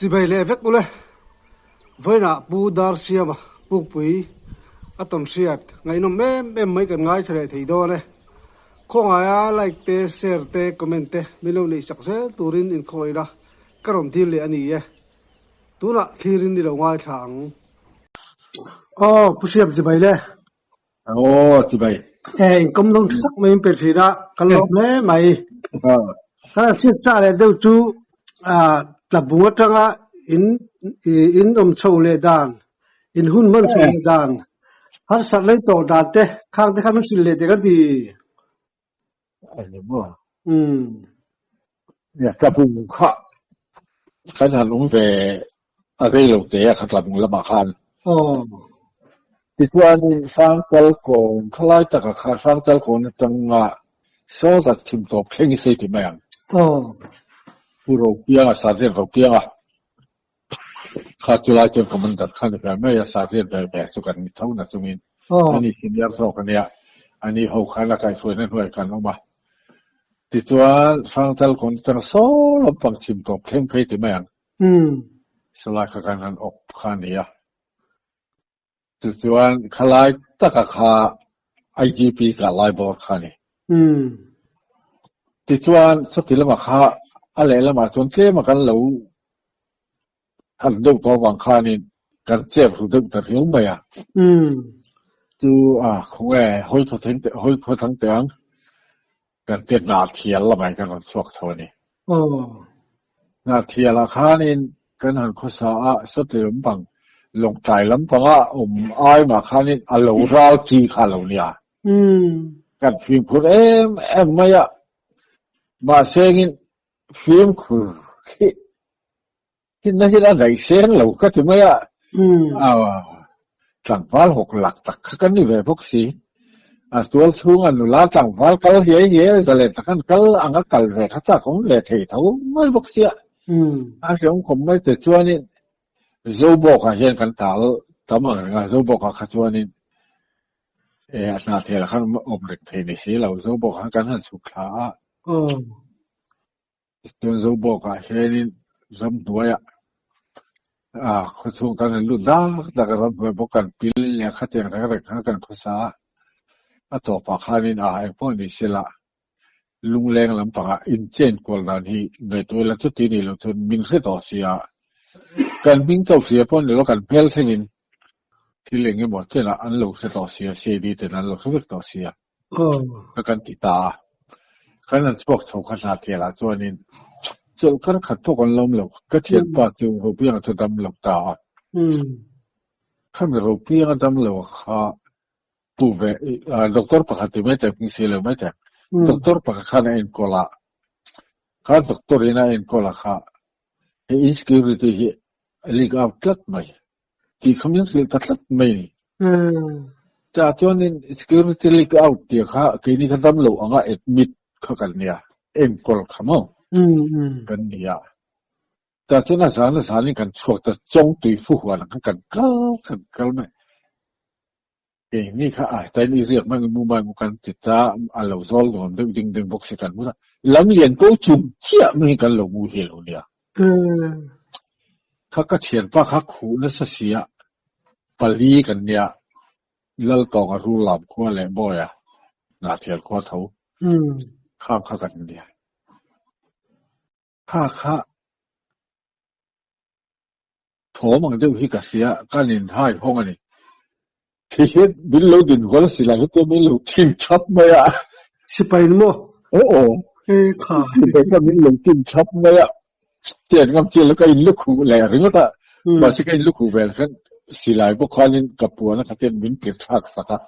Chibai leh vek ule. Vawiinah Pu Darsiama Pukpui a tawn hriat ngaihnawm em em mai kan ngaithla leh thei dawn e. Khawngaia like te, share te, comment te min lo neih sak zel turin inkhawihna ka rawn dil leh a ni e. Tunah thlirin ni lo ngaithla ang. Aw, Pu Siam chibai le. Aw, chibai. E, inkawm dawng tha tak mai in pe thin a, ka lawm hle mai. Ka hriat chah leh deuh chu tlabung atanga in in awm chho leh dan, in hun hman chho leh dan, harsat lei tawh dan te khang te kha min hrilh leh teh ka ti. Ani maw? Umm. Nia, tlabung kha kan han awm ve a rei lo te a kha tlabung lamah khan. Aw. Tichuanin Hrangchal kawn khalai takah kha Hrangchal kawn atanga sawta chhim tawp thleng i sei ti mai ang. Aw. Pu Ropianga, Sergeant Ropianga kha chulai chuan Commander kha ni ve mai a, Sergeant ve ve chu kan ni tho na chungin ani senior zawk a nia, ani ho khan a kaihhruaina hnuai kan awm a. Tichuan Hrangchal kawn atanga saw lampang chhim tawp thleng phei ti mai ang. Sawlai kha kan han awp kha a ni a. Tichuan khalai taka kha IGP kah lai bawr kha a ni. Tichuan chuti lamah kha a lehlamah chuan tlema kan lo than deuh tawh avang khanin kan chep ru deuh ta riau mai a. Chu a khawnge hawi thaw theng teh hawi khaw thang teh ang kan tia Hnahthial lamah kan rawn chhuak chho a ni. Hnahthialah khanin kan han khawsa a, sawti lampang Lawngtlai lampanga awm ai mah khanin a lo ral chi kha a lo nia. Kan fimkhur em em mai a, mahsengin fimkhur khi Thinna hian a daih seng lo ka ti mai a, tlangval hawk lak tak kha ka ni ve bawk si. A tual chhunga nula tlangval kal hiai hiai zalen tak an kal ang a kal ve kha chak awm ve thei tho mai bawk sia. A hreawm khawp mai te chuanin Zobawkah hian kan tal tam ang reng a, Zobawkah kha chuanin a hnathel khan awm reng thei ni si lo, Zobawkah khan kan han chhuk thla a. Chuan Zobawkah hianin ramhnuaiah khawchhung kan han lut dak dak a, ramhnuai bawk kan pil leh khatiang reng reng kha kan khawsa a, a tawpah khanin a engpawh ni sela lungleng lampangah inchen kual dan hi ngaihtuah ila chuti nih loh chuan min hre tawh si a, kan hming chauh hria pawh ni lo kan hmel thlengin thil eng emaw chenah an lo hre tawh si a, CID ten an lo hre vek tawh si a. Ka kan ti ta a, kan han chhuak chho kha hna thialah chuanin chawlh kar khat pawh kan lawm lo, ka thianpa chu Ropianga chu dam lo ta a, khami Ropianga dam lo kha pu ve doctor pakhat ti mai teh hming si lo mai teh, doctor pakhat khan a enkawl a, kha doctor in a enkawl a kha he insecurity hi a leak out tlat mai. Tih kha min hrilh ta tlat mai ni. Chah chuanin security leak out tih kha keini kha dam loh anga admit kha kan nia, enkawl kha maw kan nia. Chah chuan a zan a zanin kan chhuak ta chawng tui fu huan ang khan kan kal kan kal mai. Keini kha a tain i riak mai mu mai mu kan ti ta a lo zawl nuam deuh ding ding bawk si kan mu ta. Lam lian ko chung chiah mai hi kan lo mu hi lo nia. Kha ka thianpa kha khuh nasa si a, pali kan nia Laltawnga Rullam khua leh Bawia Hnahthial khua tho khang kha kan nia. Kha kha Thawm ang deuh hi ka hria, ka nin hai hawng a ni. Khi hian min lo din hual si lai hetiang min lo tin thap mai a. Sipai ni maw? Aw aw. E kha. Sipai kha min lo tin thap mai a. Chen ngam chian lo ka in lukhuh leh ringawt a. Mahse ka in lukhuh vel khan silai bawk khanin ka puan a khatin min pir thlak sak a.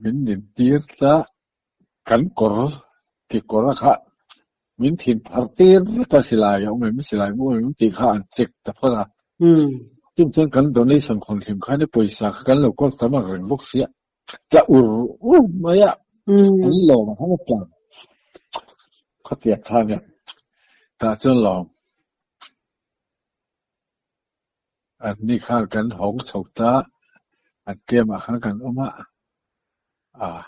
Min nin tir ta kan kawr kekawr a kha min thin phar tir vek a silai a awm em silai mu awm em tih kha an check ta phawt a. Chung chuan kan donation khawn hlim khan i pawisa kha kan lo kawl tam ang reng bawk sia tla ur ur mai a an lawm ang a tla khatiang kha nia tah chuan lawm An ni khan kan hawng chho ta, an camp ah khan kan awm a, ah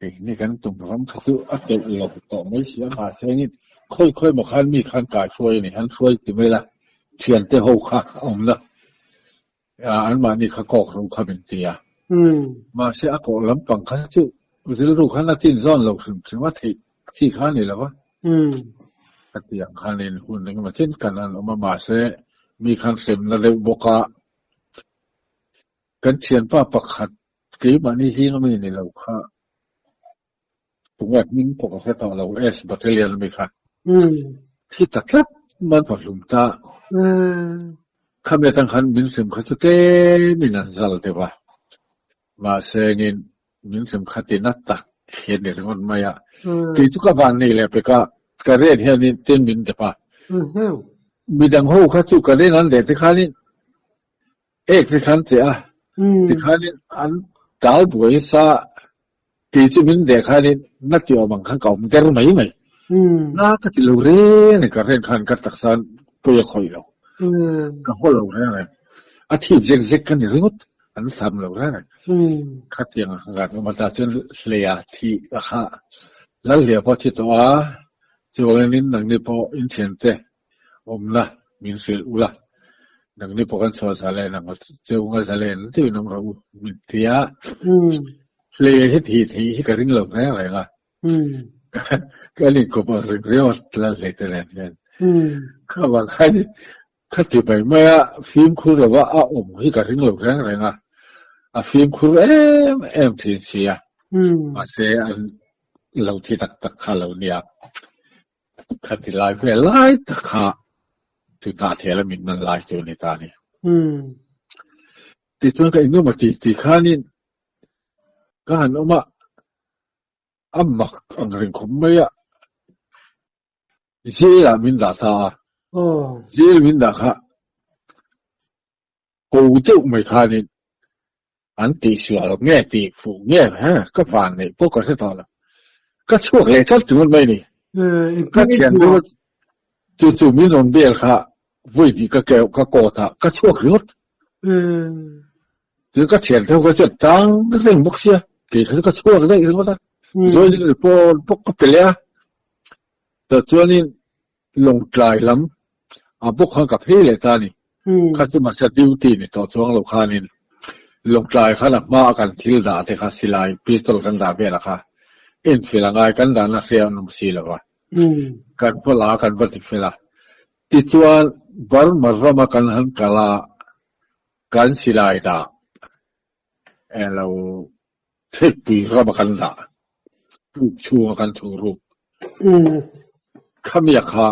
keini kan tum ram kha chu a telh lo tawh mai si a, mahse engin Khawi khawi maw khan mi khan kai hruai a ni, an hruai ti mai la, thiante ho kha a awm la, anmahni kha kawk ro kha min ti a. Mahse a kawh lampang kha chu rilru khan a tin zawn lo hrim hrim a, theih chi kha a ni lo va. Khatiang khanin hun engemaw chen kan an awm a, mahse mi khan hremna deuh bawk a, kan thianpa pakhat keimahni zinga mi ni lo kha Tunge hming pawh ka hre tawh lo, S Battalion ami kha. Thi ta tlat man va hlum ta. Khami atang khan min hrem kha chu tlemin an zal deuh a. Mahse engin min hrem kha ti na tak hi a ni ringawt mai a. Kei chu ka van nei leh pek a, ka ren hianin tin min dep a. Midang ho kha chu ka ren an leh te khanin ek te khan che a, tikhanin an tal buai sa Kei chu min deh khanin na ti awm ang khan ka awm der mai mai. Na ka ti lo reng reng, ka ren khan ka taksa pawi a khawih lo. Ka haw lo reng reng. A thip zek zek ka ni ringawt, an tham lo reng reng. Khatiang a ka ngat awm a tah chuan hleia thi a kha Lalhliah pawh a thi tawh a, chuvangin nangni pawh inthiante awmna min hrilh ula, nangni pawh kan chhuah zalen ang a, cheu nga zalen deuhin awm rawh u min ti a, hlei hi thih theih hi ka ring lo reng reng a, kan inkawp ang ring riau a la hlei te nen hian. Kha vang khan kha ti mai mai a, fimkhur lova a awm hi ka ring lo reng reng a, a fimkhur em em thin si a, mahse an lo thi tak tak kha lo nia. Khati lai vel lai tak kha chutah thel a min man lai chu a ni ta a ni. Tichuan ka engemaw ti ti khanin ka han awm a, a mak ang reng khawp mai a, jail ah min dah ta a, jail min dah kha ko deuh mai khanin An tihsual nge tih fuh nge he ka van neih pawh ka hre tawh lo. Ka chhuak leh tlat ringawt mai ni. Ka thian deuh chu chu min rawn bel kha vawi hnih ka keuh ka kawt a ka chhuak ringawt. Tin ka thian deuh kha chuan tang reng bawk sia kei kha chu ka chhuak daih ringawt a. Joining report bawk ka pe leh a. Tah chuanin Lawngtlai lam a bawk khan ka phei leh ta a ni. Kha chu mahse duty ni tawh chuang lo khanin Lawngtlai khan a hma a kan thil dah te kha silai pistol kan dah vel a kha enfel a ngai kan dahna hria an awm si lo va. Kan va la a kan va ti fel a. Tichuan Burma rama kan han kal a kan silai dah elo Thilpui rama kan dah ruk chhunga kan thu ruk khamiah kha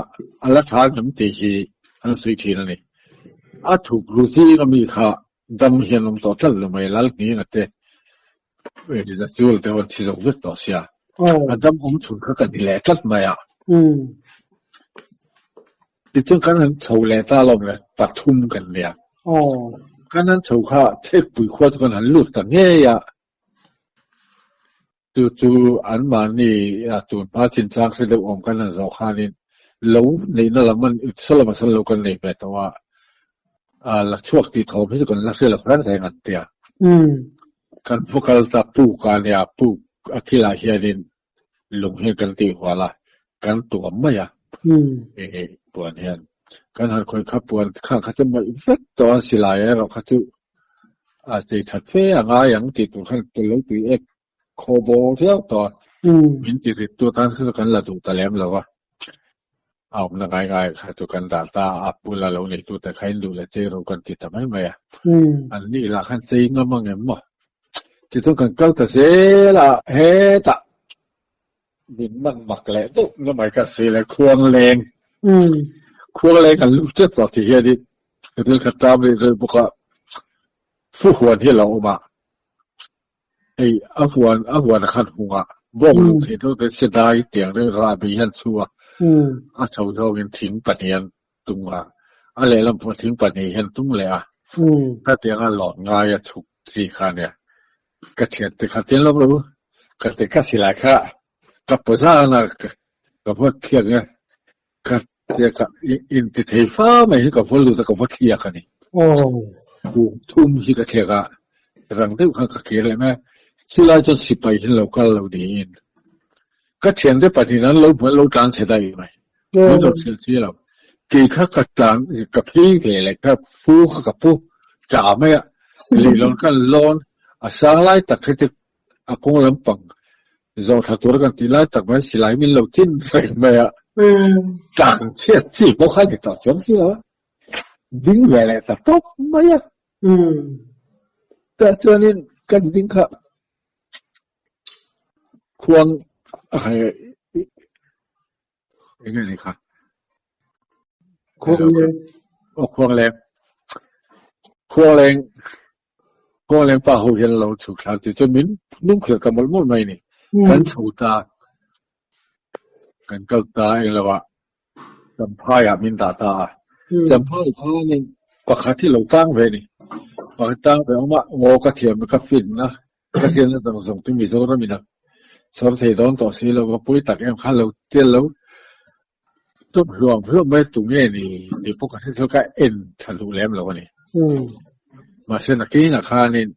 a la tha ngem tih hi an sawi thin a ni. A thuk ru zinga mi kha dam hian awm tawh tlat lo mai, Lalhninga te Zachul te ho an thi zawk vek tawh sia, a dam awm chhun kha ka ni leh tlat mai a. Tichuan kan han chho leh ta alawm le, pathum kan nia. Kan han chho kha Thekpui khua chu kan han lut ta ngei a, chu chu anmahni tun hma chinchang hre deuh awm kan han zawh khanin lo neihna lam an saw lam a sawn lo kan nei ve tawh a, la chhuak tih thawm hi chu kan la hre lo reng reng an tia. Kan va kal ta puk a nia, puk a thilah hianin lung hian kan tih hual a, kan tuam mai a, puan hian kan han khawih kha puan kha kha chu mawih vek tawh a, silai erawh kha chu a chei that fe a ngai ang tih tur khan lo tui ek khaw bawr viau tawh a, min ti rit tu atan kha chu kan la duh ta lem lo va, a awmna ngai ngai kha chu kan dah ta a, a bula lo nei tute kha in duh leh chei ro kan ti ta mai mai a, an nih lah khan chei ngam ang em maw? Tichuan kan kal ta zel a, hetah min man mak leh deuh na mai ka si le khuang leng. Khuang leng kan lut tep tawh ti hianin ka thil kha tam rih rih bawk a, fu huan hi a lo awm a, hei a huan a huan a khan hung a, bawk luh theih deuh te sedai tiang reng rahbi hian chhu a, a chho zawngin thing pahnih an tung a, a lehlam pawh thing pahnih hian tung leh a, khatiang a lawn ngai a chhuk chi kha ania, ka thian te kha tian lo lo, ka ti ka silai kha ka paw zan a, ka va thliak nge, ka tia ka inti thei fa mai hi ka va lut a ka va thliak a ni, kum thum hi ka thliak a, rang deuh khan ka kir leh mai a, chulai chuan sipai hi an lo kal lo niin, ka thiante pahnih an lo hmu an lo tlan chhe daih mai. Min rawn hrilh chi lo. Kei kha ka tlan ka phei ve leh kha fu kha ka pu ta mai a, leihlawn kan lawn a sang lai tak hi te a kawng lampang zawh thla tur kan tih lai tak mai silai min lo tin reng mai a, tlan chhiat chi pawh kha ni tawh chuang si lo a, ding ve leh ta tawp mai a. Tah chuanin kan ding kha khuang a hai eng nge ni kha? Khuangleng. Aw khuangleng. Khuangleng khuangleng pa ho hian lo chhuk thla ti chuan min nung khelh ta mawlh mawlh mai ni. Kan chho ta kan kal ta eng lo ah Champhai ah min dah ta a. Champhai khanin pakhat hi lo tang ve ni. Pakhat tang ve awm a, ngaw ka thiam ka fin na Ka hriatna zawng zawng chu Mizoram in a chhawr thei dawn tawh si lo, ka pui tak em kha lo tel lo chawp hluam hluam mai tu nge ni tih pawh ka hre thil ka en tha duh lem lo a ni. Mahse nakinah khanin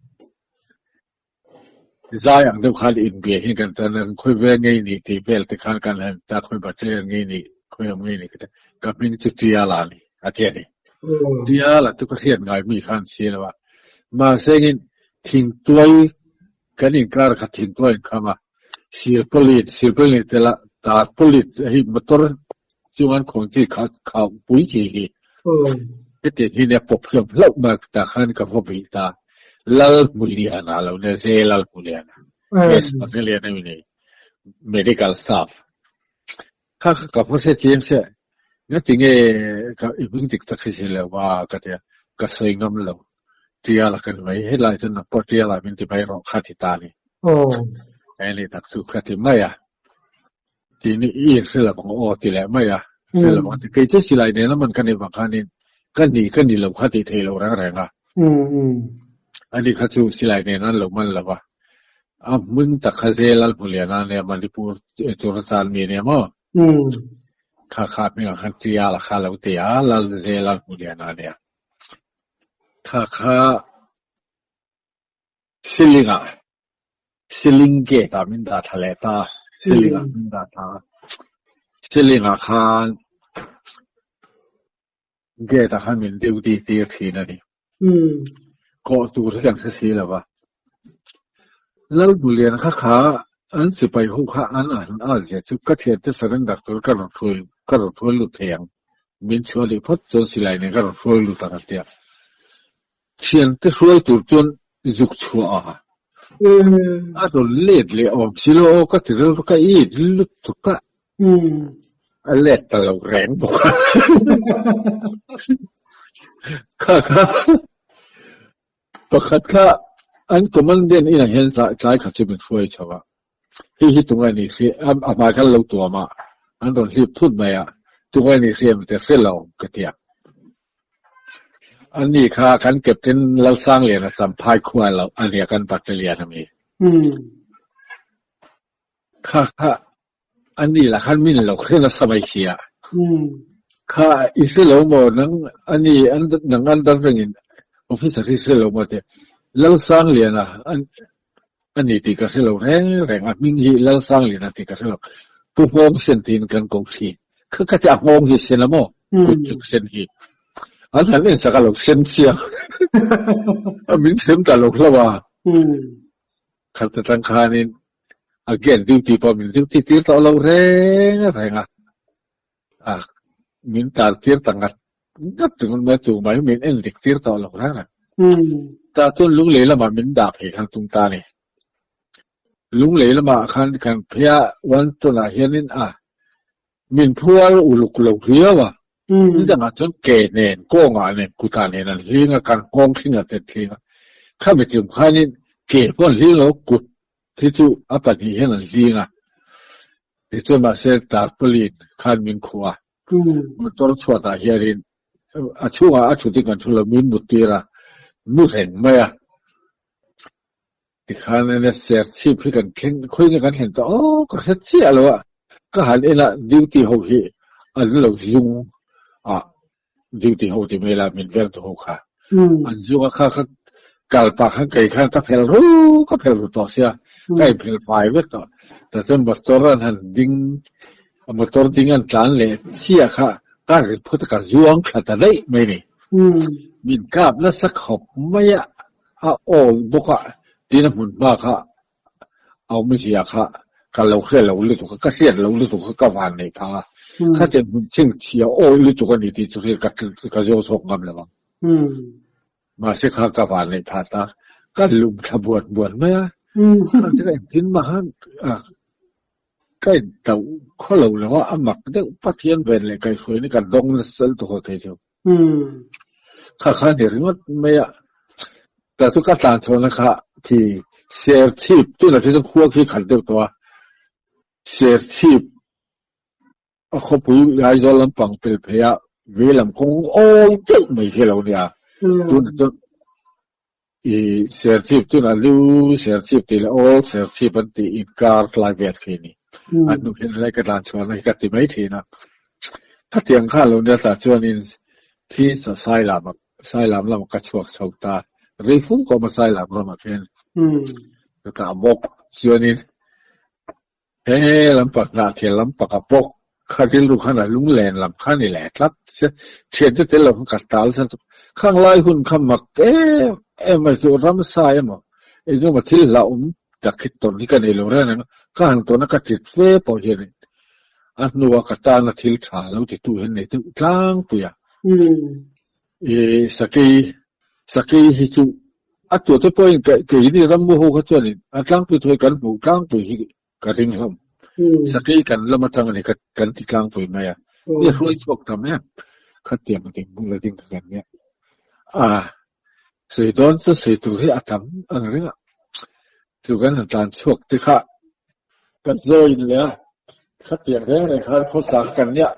zai ang deuh khan inbia hian kan tan a, khawi vel ngei ni tih vel te khan kan han ta, khawi battalion ngei ni, khawi am ngei ni ka ti, ka hming chu Tiala a ni a ti a ni. Tiala chu ka hriat ngai mi khan si lo a, mahse engin Thingtuai kan inkar kha thingtuai an kham a, silpauline, silpauline tel a tarpaulin hei motor chung an khawn chi kha khauh pui chi hi hetiang hi nia pawp hlawm hlauh mai tah khan ka va bih ta Lalhmuliana lo nia J Lalhmuliana S Patliana mi nei medical staff kha kha ka va hre chiang sia ngatinge ka i hming dik tak hi si lo a ka tia ka sawi ngam lo. Tial a kan mai, helai chuan nang pawh tial ah min ti mai rawh kha ti ta ni. He ni tak chu ka ti mai a, ti ni i hre lo ang aw ti leh mai a, hre lo ang ti kei che silai nen a man ka ni vang khanin ka ni ka ni lo kha ti thei lo reng reng a. Ani kha chu silai nen an lo man lo va, a hming tak kha zel al hmu lian a nia Manipur Churachan mi nia maw? Kha kha hming ah khan tial a kha lo ti a, lal zel al hmu lian a nia. Kha kha ceiling ah ceiling gate ah min dah thla leh ta a, ceiling ah min dah thla a, ceiling ah khan gate ah khan min duty tir thin a ni. Kawh tur hi kan hre si lo va. Lalmulian kha kha an sipai ho kha an an a zia chu ka thiante surrender tur ka rawn hruai ka rawn hruai lut thei ang. Min chhuah leh phawt chuan silai nen ka rawn hruai lut ang a tia. Thiante hruai tur chuan zuk chhuah a a rawn let leh awm si lo aw ka ti rilru ka it lutuk a. A let ta lo reng bawk a. Kha kha Pakhat kha an commandant inah hian tlai khat chu min hruai chho a, hei hi tunge ni hri a hmai kha lo tuam a, an rawn hlip thut mai a, tunge ni hri em te hre lo ka ti a. Ani kha kan captain Lalsangliana Champhai khua lo a nia kan battalion ami. Kha kha ani lah khan min lo hre nasa mai si a. Kha i hre lo maw nang ani nang an dar rengin officer hi hre lo maw tia Lalsangliana ani tih ka hre lo reng reng a hming hi Lalsangliana tih ka hre lo Pu Nghawng Sen tiin kan ko thin. Kha kha tia a nghawng hi sen a maw kut chuk sen hi an han en sak a lo sen chiang a min hrem ta lo hlauh a. Khat atang khanin again duty pawh min duty tir tawh lo reng reng a, a min tal tir ta ngat ngat ringawt mai tu mai min en dik tir tawh lo reng reng. Tah chuan lunglei lamah min dah phei khan tum ta a ni. Lunglei lamah khan kan phei a, one ton ah hianin a min phuar uluk lo riau a, nidangah chuan ke nen, kawngah nen, kutah nen an hling a, kan nghawng hling a tet hling a, khami tum khanin ke pawh an hling lo, kut hi chu a pahnih hian an hling a, tichuan mahse tarpaulin khan min khuh a, motor chhuatah hianin a chhungah a thut in kan thu lo, min mut tir a, mu reng mai a. Tikhan ania Serchhip hi kan thleng khawi nge kan thlen ta aw ka hre chiah lo a, ka han en a duty ho hi an lo zung a duty ho ti mai la min veng tu ho kha an zung a kha kha kal pah khan kei khan ka phel ru ka phel ru tawh sia ka in phel fai vek tawh ta chuan motor an han ding. Motor ding an tlan leh chiah kha ka ri phut a ka zuang thla ta daih mai ni. Min kap nasa khawp mai a, a awl bawk a, tin a hmun hma kha a awmzia kha ka lo hre lo lutuk a, ka hriat lo lutuk kha ka van neih phah a, khatiang hmun chhingchhia awi lutuk a ni tih chu hriat ka zawng chhuak ngam lo ang. Mahse kha ka van neih phah ta, ka lum thla buan buan mai a, khang te ka engtin mah khan ka intauh khaw lo lo a, a mak deuh Pathian ven leh kaihhruaina ka dawng nasa lutuk a kei chu. Kha kha ni ringawt mai a, tah chu ka tlan chhuahna kha khi Serchhip tunah khi chuan khua khi khat deuh tawh a, Serchhip a khawpui Aizawl lampang pel phei a veilam kawng awi deuh mai hi a lo nia, tunah chuan i Serchhip tunah Lu Serchhip tih leh Old Serchhip an tih inkar tlai vel khi a ni. A hnu hian helai ka tlan chhuahna hi ka ti mai thin a. Khatiang kha a lo nia tah chuanin khi Sailam Sailam lamah ka chhuak chho ta. Rei fum ka awm a Sailam ramah khian ka kah bawk chuanin He lampang hnahthel lampang a bawk kha rilru khan a lunglen lam kha a ni leh tlat sia, thiante tel lo khan ka tal zat a, khang lai hun kha mak em em mai chu ramsa emaw eng emaw thil hlauhawm tak hi tawn hi ka nei lo reng reng a, ka han tawn a ka tit fe pawh hian a hnua ka tana thil tha lo titu hian nei deuh tlangpui a. I sakei, sakei hi chu a tuahte pawhin keini rammu ho kha chuanin a tlangpui thu hi kan hmuh tlangpui hi ka ring hlawm. Sakei kan lam atang a ni kan ti tlangpui mai a. Mi a hruai chhuak tam em? Khatiang a ding bul a ding kha kan nia. A sawi dawn chu sawi tur hi a tam ang reng a. Chu kan han tlan chhuak te kha ka join leh a. Khatiang reng reng khan khawsak kan nia.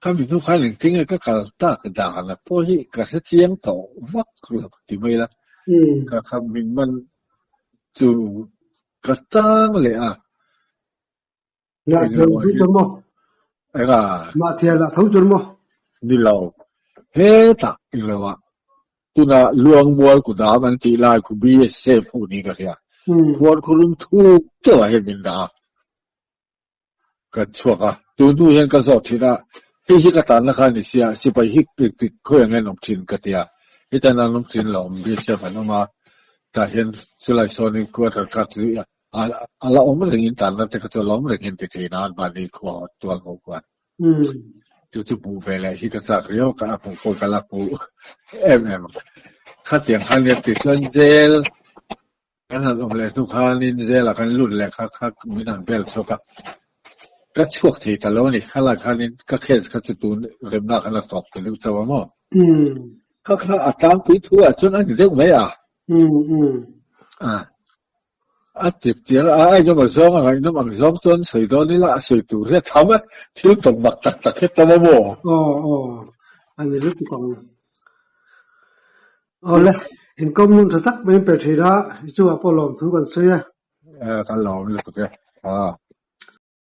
Khami hnu khan engtin nge ka kal tak dan a pawh hi ka hre chiang tawh vak lo ti mai la, ka kham min man chu ka tang leh a. Mah thial a tho chuan maw? Enga? Mah thial a tho chuan maw? Ni lo, hetah englo ah tuna Luangmual kudam an tih lai khu BSF ho niin ka hria, khuar khawlum thuk deuh ah hian min dah a. Kan chhuak a, tun hnu hian ka zawh thin a, hei hi ka tanna kha a ni sia, sipai hi tik khawi ang en awm thin ka ti a, hetan an awm thin lo awm BSF an awm a, tah hian chulai sawnin quarter kha chu a la awm rengin tanna te kha chu a la awm rengin ti thin a, anmahni khua tual ho khuan. Chu chu hmuh ve leh hi ka chak riau ka a hmuh pawh ka la hmu em em. Khatiang khan nia tichuan zel Kan han awm leh hnu khanin zela kan lut leh kha kha min han bel chhuak a, ka chhuak thei ta lo a ni. Khalai khanin ka case kha chu tun remna khan a tawp ta deuh chauh a maw? Kha kha a tlangpui thu ah chuan a ni deuh mai a. A, a tip tir a, a engemaw zawng a ngaihnawm ang zawng chuan sawi dawn ila a sawi tur hi a tham a, thil tawp mak tak tak hi tam a maw? Aw, aw, a ni lutuk ang. Awle, inkawm nun tha tak mai in pe thin a, i chungah pawh lawmthu kan sawi a. Ka lawm lutuk e.